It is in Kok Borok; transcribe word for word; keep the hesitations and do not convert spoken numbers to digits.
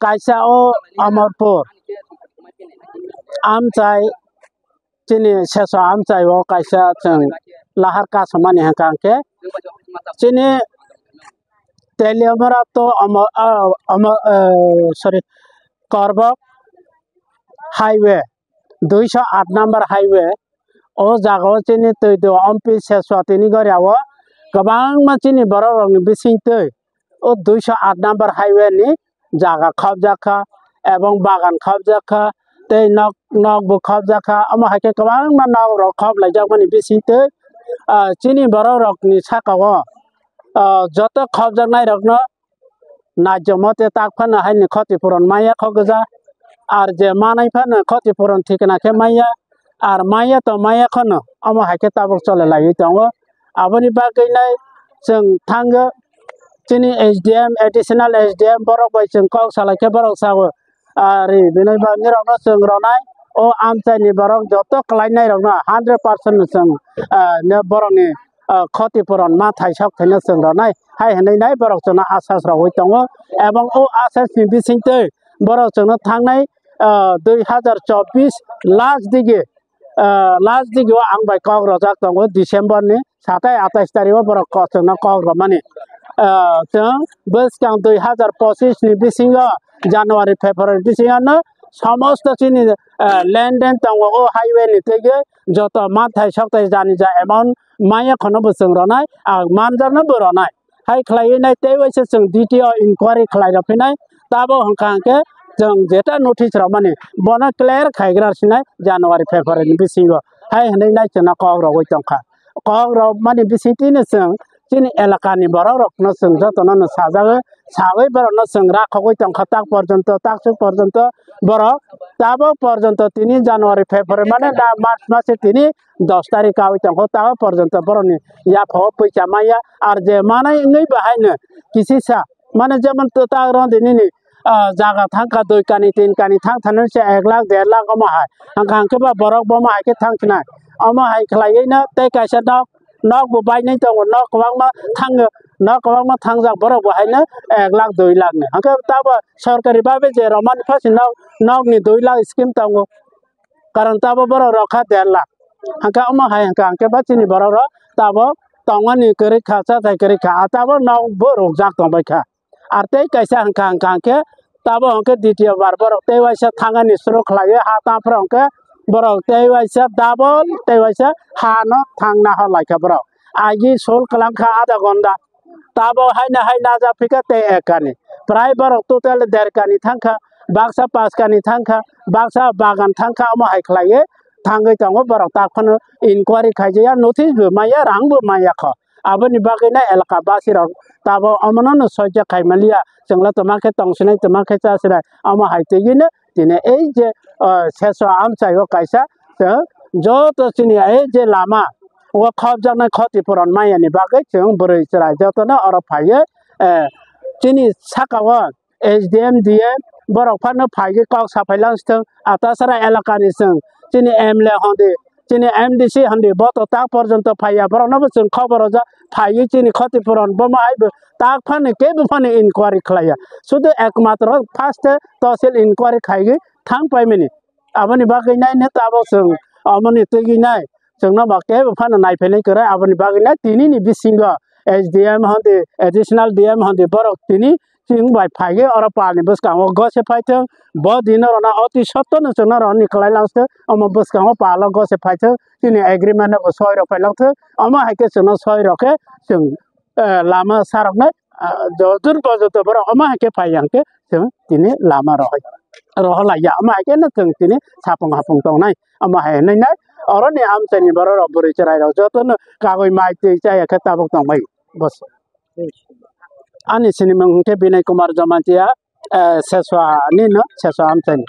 kaisa o Amarpur amchai, chini Seso amchai o kaisa chwng lahar kasumani hwnkha hwnkhe chini Teliamura to Amar, ah, Amar, ah, sorry, Korbok highway, duiso aat number highway, o jaga o chini twi do ompi Seswa tini gori o kwbangma chini borok rok ni bising twi o duiso aat number highway ni jaga khobjak kha ebong bagan khobjak kha tei nok, nok bo khobjak kha, omo hai khe kwbangma nok rok khob laijak mani bising twi, ah, chini borok rok ni saka o, ah, joto khobjaknai rok no naijomo tei tak phano haini khoti puron maya kho gwja. Ar je manai phano khoti puron thikna khe maya, ar maya to maya khono, omo hai khe tabuk chole laiwi tongo. Aboni bagwi nai chwng thango chini S D M, additional S D M borok bai chwng kok salai khe borok sao, ari bini bagwi rokno chwng ronai o amchaini borok joto kwlainai rokno hundred percent no chwng, ah, borokni ah, khoti puron ma thai sok thaino chwng rwnai hai hwnwi nai borok chwngno asas rogwi tongo. Ebong o asas ni bisingtwi borok chwngno thangnai, ah, dui hazar chobbish last digi, ah, last digi o ang bai kok rojak tongo December ni satai atais tarik o borok ko-, chwngno kok rwmani. Ah, chwng bwskang dui hazar pochish ni bisingo January February bisingo no somosto chini, ah, lenden tongo o highway ni twi joto manthai sokthai jani ja amount maya khono bo chwng ronai, ah, manjakno bo ronai. Hai khlaiwi nai tei waisa chwng D T O inquiry khlai rw phinai, tabo hwnkha hwnkhe chwng jeta notice rwmani bono clear khaigra sinai January February ni bisingo. Hai hwnwi nai chwngno kok rogwi tongkha. Kok rokmani bisingtwino chwng chini elakani borok rokno chwng jotono no sajagwi, sagwi borokno chwng rakhogwi tongkha tak porjonto, tak suk porjonto borok. Tabo porjonto tini January, February mane da March mase tini dos tarik kawi tongkho, tabo porjonto borokni yaphao poisa maya. Ar je manai wngwi bahaino kisisa, mane jemon to ta rw di nini, ah, jaga thangkha dui kani, tin kani thang thani se ek lakh, der lakh omo hai. Hangkha hangkhe ba borok bomo hai khe thang khnai. Omo hai khlaiwi no tei kaisa nok, nok bo bainai tongo, nok kwbangma thango, nok kwbangma thangjak borok bo haino ek lakh, dui lakh ni. Hangkhe tabo sorkari babe je romani phaisi nok, nok ni dui lakh scheme tongo. Karon tabo borok rokha der lakh. Hangkhe omo hai hangkha hangkhe ba chini borok rok tabo tongmani kwrwi kha, chathai kwrwi kha, a tabo nok bo rwkjak tongbai kha. Ar tei kaisa hangkha hangkha hangkhe tabo hangkhe D T O bar borok tei waisa thangani suru khlaiwi ha ta phra hangkhe borok tei waisa double tei waisa ha no thangna hor lai kha borok. Agi sol kwlang kha adha gonda. Tabo haino hai najak phika tei ek kani. Prai borok total der kani thangkha, baksa pas kani thangkha, baksa bagan thangkha, omo hai khlaiwi thangwi tongo borok tak phano inquiry khaijaya, notice bo maya, rang bo maya kho. Aboni bagwi no elaka basi rok tabo omono no soicha khai maliya, chwngla twma khe tong sinai, twma khe cha sinai, omo hai twiwi no tini ei je, ah, Seso amchai o kaisa chwng joto chini ei je lama o khopjaknai khoti puron maya ni bagwi chwng bwrwi chwrai jotono oro phaiwi, eh, chini saka o S D M, D M borok phano phaiwi kok saphai lang sithwng, a tasara elaka ni chwng chini M L A hondi, chini M D C hondi, bo to ta porjonto phaiya, borok no bo chwng khobor rwjak phaiwi chini khoti puron bomo hai bo tak phano kebo phano inquiry khlaiya, sudu ekmatro first tosil inquiry khaiwi thang paimani. Aboni bagwi nai ne tabok chwng, aboni twi nai chwngno ba kebo phano nai phainai kwrwi. Aboni bagwi nai tini ni bisingo S D M hondi, additional D M hondi borok tini chwng bai phaiwi oro palni bwskango gose phaithwng. Bo dino rwna oti sotto no chwngno rwni kwlai lang se, omo bwskango palo gose phaithwng, chini agreement no bo soi rok phai lang thwng. Omo hai khe chwngno soi rok khe chwng eh, lama saroknai, ah, jodur bojoto borok omo hai khe phai yang khe chwng tini lama rohoi, rohor lai ya, omo hai khe no chwng tini sapung hapung tongnai, omo hai hinwi nai. Oroni amchaini borok rok bwrwi chwrai rok joto no kagwi mai twi chaya khe tabuk tongbai bos. Ani sinimung hwnkhe Binay Kumar Jamatia, eh, Seswa ni no, Seswa amchaini.